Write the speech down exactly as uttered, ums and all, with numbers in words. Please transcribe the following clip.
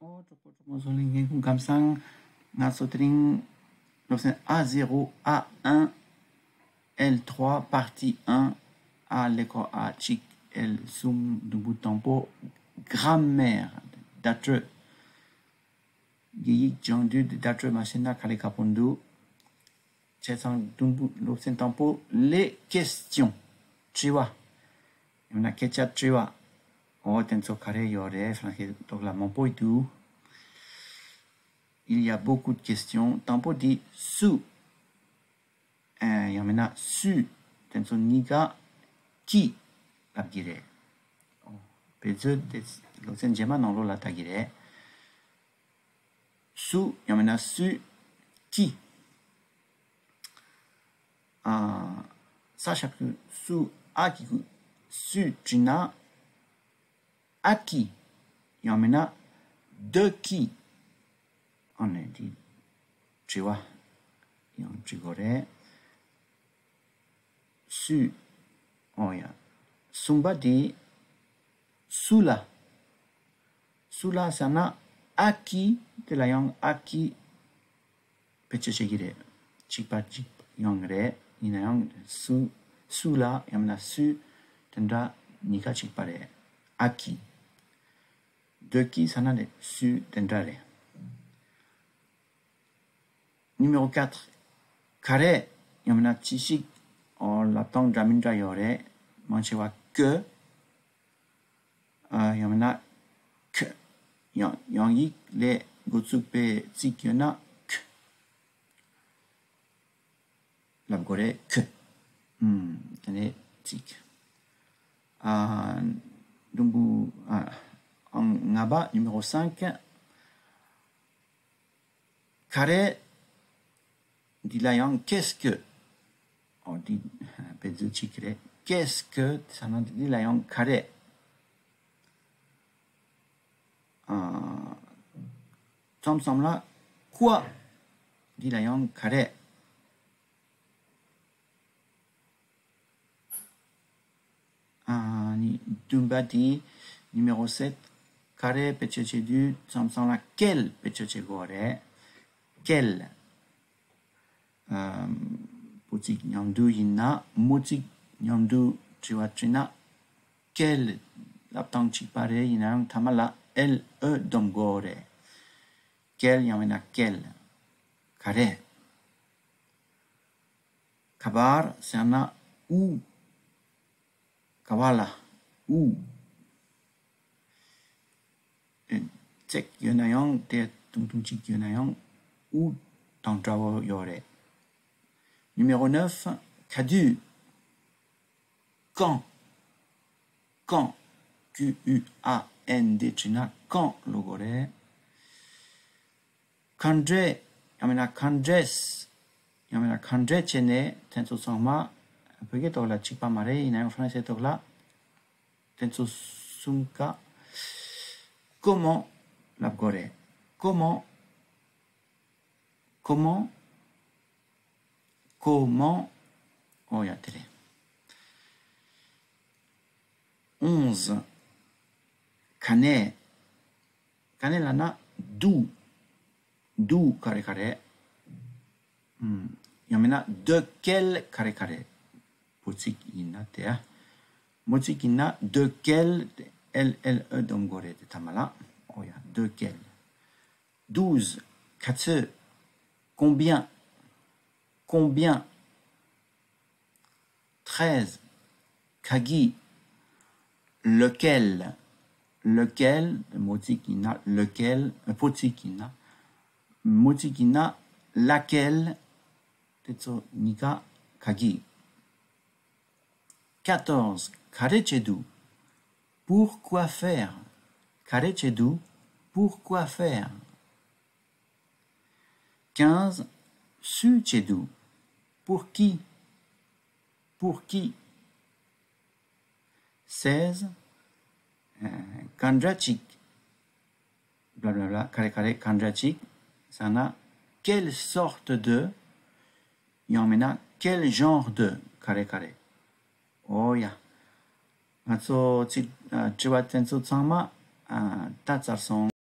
ཨོ། གྲོགས་པོ་གྲོགས་མོ་ཚོ་ལ་སྔོན་ཁུངས་ཁམས་བཟང་། ང་ཚོ་དེ་རིང་སློབ་ཚན་ཨ་ཟེ་རོ། ཨ་ཨན། ཨེལ་ཐྲུ་ཨ། པར་ཊི་ཨན། ཨ་ཀླད་ཀོར་ཨ་གཅིག་ཨེལ་གསུམ། དུམ་བུ་དང་པོ། གྷ་ར་མེར། བརྡ་སྤྲོད། རྒྱ་ཡིག་སྦྱང་དུས་བརྡ་སྤྲོད་མ་ཤེས་ན་ག་ལེ་ཁག་པོ་འདུག་བྱས་ཙང་དུམ་བུ། སློབ་ཚན་དང་པོ། les questions། དྲི་བ། ཡང་ན་སྐད་ཆ་དྲི་བ། འོ་དེ་ཚོ་ག་རེ་ཡོད་རེད། ཧྥ་རན་སིའི་ཐོག་ལ་མང་པོ་འདུག Il y a beaucoup de questions. དང་པོ་འདི་སུ། ཨ། ཡང་མིན་ན་སུ། དེ་ཚོ་གཉིས་ཀ་ཀི་ལབ་ཀྱི་རེད། འོ། བེད་སྤྱོད་དེ་སློབ་ཚན་རྗེས་མ་ནང་ལོགས་ལ་ལྟ་གི་རེད། སུ། ཡང་མིན་ན་སུ། ཀི། ཨ། ས་ཞབས་ཀྱུ་སུ། ཨ་ཀི་གུ་སུ་བྲིས་ན། ཨ་ཀི། ཡང་མིན་ན་དེ་ཀི། ཨ་ནི་འདི་དྲི་བ་ཡང་འདྲི་དགོས་རེད། སུ། ཨོ་ཡ། གསུམ་པ་འདི་སུ་ལ། སུ་ལ་ཟེར་ན་ཨ་ཀི། དེ་ལ་ཡང་ཨ་ཀི་བེད་སྤྱོད་བྱེད་ཀྱི་རེད། གཅིག་པ་གཅིག་ཡང་རེད། ཡིན་ན་ཡང་སུ། སུ་ལ། ཡང་མིན་ན་སུ། དེ་འདྲ་གཉིས་ཀ་གཅིག་པ་རེད། ཨ་ཀི། དེ་ཀི་ཟེར་ན་ནི་སུ་དེ་འདྲ་རེད། Numéro quatre. ག་རེ། ཡང་མིན་ན་ཅི་ཞིག། ཨོ། ལབ་སྟངས་འདྲ་མི་འདྲ་ཡོད་རེད། མང་ཆེ་བ་ཀི། ཨ། ཡང་མིན་ན་ཁི། ཡང་ཡང་ཡིག་ལས་འགོ་བཙུགས་པའི་ཚིག་ཡོད་ན་ཁི་ལབ་དགོས་རེད། ཁི། ཨུམ། དེ་ནས་ཚིག་ཨ། དུམ་བུ། ཨ། ཨང་ལྔ་པ། Numéro cinq. ག་རེ། འདི་ལ་ཡང་qu'est-ce que། ཨོ། འདི་བེད་སྤྱོད་བྱེད་ཀྱི་རེད། Qu'est-ce que ཟེར་ན་འདི་ལ་ཡང་ག་རེ། ཨ། མཚམས་མཚམས་ལ་quoi། འདི་ལ་ཡང་ག་རེ། ཨ་ནི་བདུན་པ་དེ། Numéro sept. ག་རེ་བེད་སྤྱོད་བྱེད་དུས་མཚམས་མཚམས་ལ་quel བེད་སྤྱོད་བྱེད་དགོས་རེད། Quel། ཨ། བུ་ཚིག་མཉམ་འདུས་ཡིན་ན། མོ་ཚིག་མཉམ་འདུས་དྲི་བ་དྲིས་ན། Quel། ལབ་སྟངས་གཅིག་པ་རེད། ཡིན་ན་ཡང་མཐའ་མ་ལ་ཨེལ་ཨོ་སྡོམ་དགོས་རེད། Quel ཡང་མིན་ན་quel། ག་རེ། ག་པར་ཟེར་ན་où། ག་པར་ལ། où། ཨེ། ཚེག་ཡོད་ན་ཡང་དེ་ཐུང་ཐུང་ཅིག་ཡོད་ན་ཡང་où དང་འདྲ་བོ་ཡོད་རེད། Numéro neuf. ག་དུས། quand། quand། Q U A N D བྲིས་ན་quand ལབ་དགོས་རེད། ག་འདྲས། ཡང་མིན་ན་ག་འདྲས། ཡང་མིན་ན་ག་འདྲས་བྱས་ནས། དེ་ཚོ་ཚང་མ་བོད་སྐད་ཐོག་ལ་གཅིག་པ་མ་རེད། ཡིན་ན་ཡང་ཧྥ་རན་སིའི་ཐོག་ལ་དེ་ཚོ་གསུམ་ཀ་comment ལབ་དགོས་རེད། comment། comment། comment། ཨོ་ཡ། དེ་རེད། Onze. ག་ནས། ག་ནས་ལབ་ན་d'où། d'où ག་རེ་ག་རེ། ཨུམ། ཡང་མིན་ན་de quel ག་རེ་ག་རེ། བུ་ཚིག་ཡིན་ན་དེ། ཨ། མོ་ཚིག་ཡིན་ན་de quel། ཨེལ་ཨེལ་ཨོ་སྡོམ་དགོས་རེད། དེ་མཐའ་མ་ལ། ཨོ་ཡ། de quel། Douze. ག་ཚོད། combien། combien། Treize. ག་གི། lequel། lequel། མོ་ཚིག་ཡིན་ན་lequel། བུ་ཚིག་ཡིན་ན། མོ་ཚིག་ཡིན་ན་laquelle། དེ་ཚོ་གཉིས་ཀ་ག་གི། Quatorze. ག་རེ་བྱེད་དུས། pourquoi faire། ག་རེ་བྱེད་དུས། pourquoi faire། Quinze. སུས་བྱེད་དུས། pour qui། pour qui། Seize. ཨ། ག་འདྲ་ཅིག bla bla bla ག་རེ་ག་རེ། ག་འདྲ་ཅིག་ཟེར་ན། quelle sorte de། ཡང་མིན་ན་quel genre de ག་རེ་ག་རེ། ཨོ་ཡ། ང་ཚོ་ཚིག་ཨ། དྲི་བ་དེ་ཚོ་ཚང་མ་ཨ། ད་ཚར་སོང་།